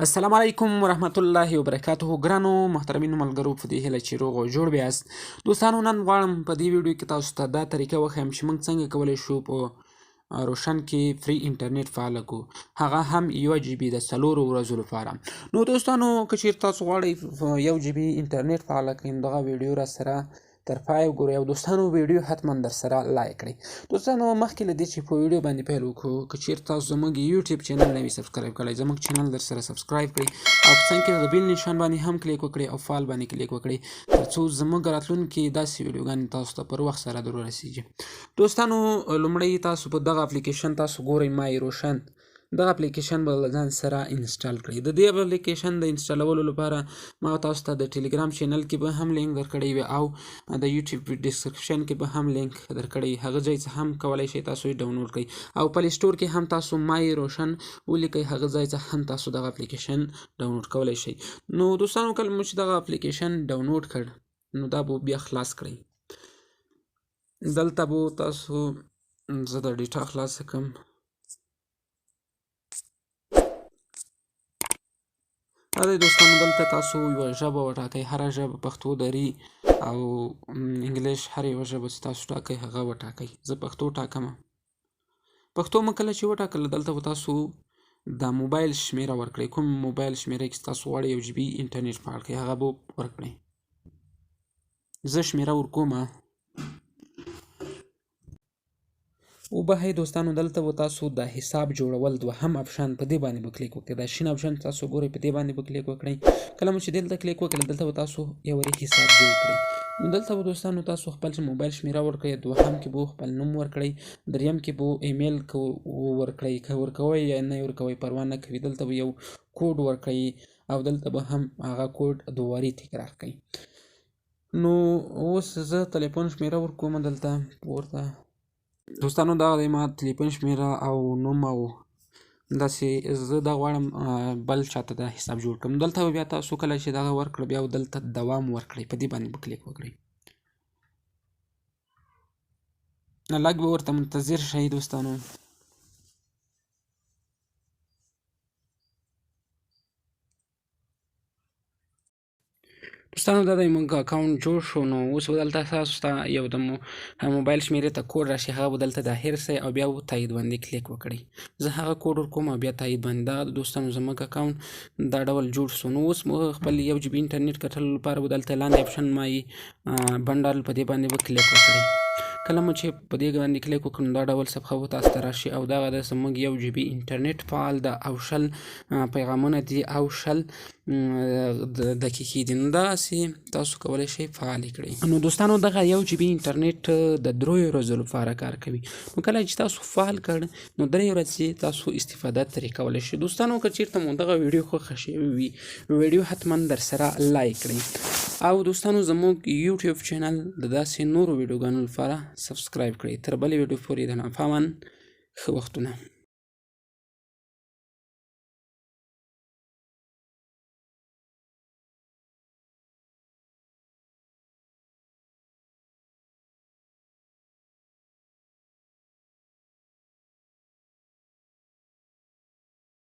السلام علیکم ورحمت الله وبرکاته ګرانو محترمینو ملګرو، په دې هیله چې روغ او جوړ به یاست. دوستانو، نن غواړم په دې ویډیو کې تاسو ته دا طریقه وښیم چې موږ څنګه کولی شو په روشن کې free انټرنیټ فعال کړو، هغه هم 1 جی بي د 4 ورځو لپاره. نو دوستانو، که چیرې تاسو غواړئ 1 جی بي انټرنیټ فعال کړئ، نو دغه ویډیو را سره تر پایه وګورئ او دوستانو، ویډیو حتما در سره لایک کړئ. دوستانو، مخکې له دې چې په ویډیو باندې پیل وکړو، که چیرې تاسو زموږ یوټیوب چینل نه وي subscribe کړی، زموږ چینل در سره subscribe کړئ او په څنګ کې د bell نشان باندې هم کلیک وکړئ او فعال باندې کلیک وکړئ، ترڅو زموږ راتلونکي داسې ویډیوګانې تاسو ته پر وخت سره در ورسیږي. دوستانو، لومړی تاسو په دغه اپلیکیشن تاسو ګورئ، مای روشن، دغه اپلیکیشن به له ځان سره install کړئ. د دې اپلیکیشن د انسټالولو لپاره ما تاسو ته د ټلګرام چینل کې به هم لینک درکړی وي او د یوټیوب description کې به هم لینک درکړی، هغه ځای څخه هم کولی شئ تاسو یې ډاونلوډ کړئ او Play Store کې هم تاسو مای روشن ولیکئ، هغه ځای څخه هم تاسو دغه اپلیکیشن ډاونلوډ کولی شئ. نو دوستانو، کله مو چې دغه اپلیکیشن ډاونلوډ کړ، نو دا به بیا خلاص کړئ. دلته به تاسو، زه د data خلاص کړم. دا دی دوستانو، دلته تاسو یوه ژبه وټاکئ، هره ژبه، پښتو، دري او انګلیش، هر یوه ژبه چې تاسو ټاکئ هغه وټاکئ. زه پښتو ټاکم. پښتو مو کله چې وټاکله، دلته به تاسو د موبایل شمیره ورکړئ. کوم موبایل شمیره کې تاسو غواړئ 1 جی بي انټرنیټ فعال کړئ، هغه به ورکړئ. زه شمیره ورکوم. وبهئ دوستانو، دلته به تاسو د حساب جوړول دوهم option، په دې باندې به کلیک وکړئ. دا شین option تاسو ګورئ، په دې باندې به کلیک وکړئ. کله مو چې دلته کلیک وکړئ، دلته به تاسو یو واري حساب جوړ کړئ. نو دلته به دوستانو تاسو خپل موبایل شمیره ورکړئ، دوهم کې به خپل نوم ورکړئ، دریم کې به ایمیل ورکړئ، که ورکوئ یا نه ورکوئ پروا نه کوي. دلته به یو کوډ ورکړئ او دلته به هم هغه کوډ دواري تکرار کړئ. نو اوس زه تلیفون شمیره ورکوم دلته پورته. دوستانو، دا دی ما تلیفون شمیره او نوم او داسې. زه دا غواړم بل چاته دا حساب جوړ کړم. دلته به بیا تاسو کله چې دغه ورکړه، بیا دلته دوام ورکړئ، په دې باندې به کلیک وکړئ. لږ به ورته منتظر شئ دوستانو. دوستانو، دا دی موږ اکاونټ جوړ شو. نو اوس به دلته تاسو ته یو د موبایل شمیرې ته کوډ راشي، هغه به دلته داخل سئ او بیا به تایید باندې کلیک وکړئ. زه هغه کوډ ورکوم او بیا تایید باندې. دا دوستانو، زموږ اکاونټ دا ډول جوړ شو. نو اوس موږ خپل 1 جی بي انټرنیټ کتلو لپاره به دلته لاندې option my bundle، په دې باندې به کلیک وکړئ. کله مو چې په دې باندې کلیک وکړو، نو دا ډول صفحه به تاسو ته راشي او دغه د زموږ 1 جی بي انټرنیټ فعال ده او 20 پیغامونه دي او 20 دقیقې دي. نو داسې تاسو کولی شئ فعال کړئ. نو دوستانو، دغه 1 جی بي انټرنیټ د 3 ورځو لپاره کار کوي. نو کله چې تاسو فعال کړ، نو 3 ورځې تاسو استفاده ترې کولی شئ. دوستانو، که چیرته مو دغه ویډیو خوښه شوې وي، ویډیو حتما در سره لایک کړئ او دوستانو، زموږ یوټیوب چینل د داسې نورو ویډیوګانو لپاره subscribe کړئ. تر بلې ویډیو پورې د نافامان ښه وختونه.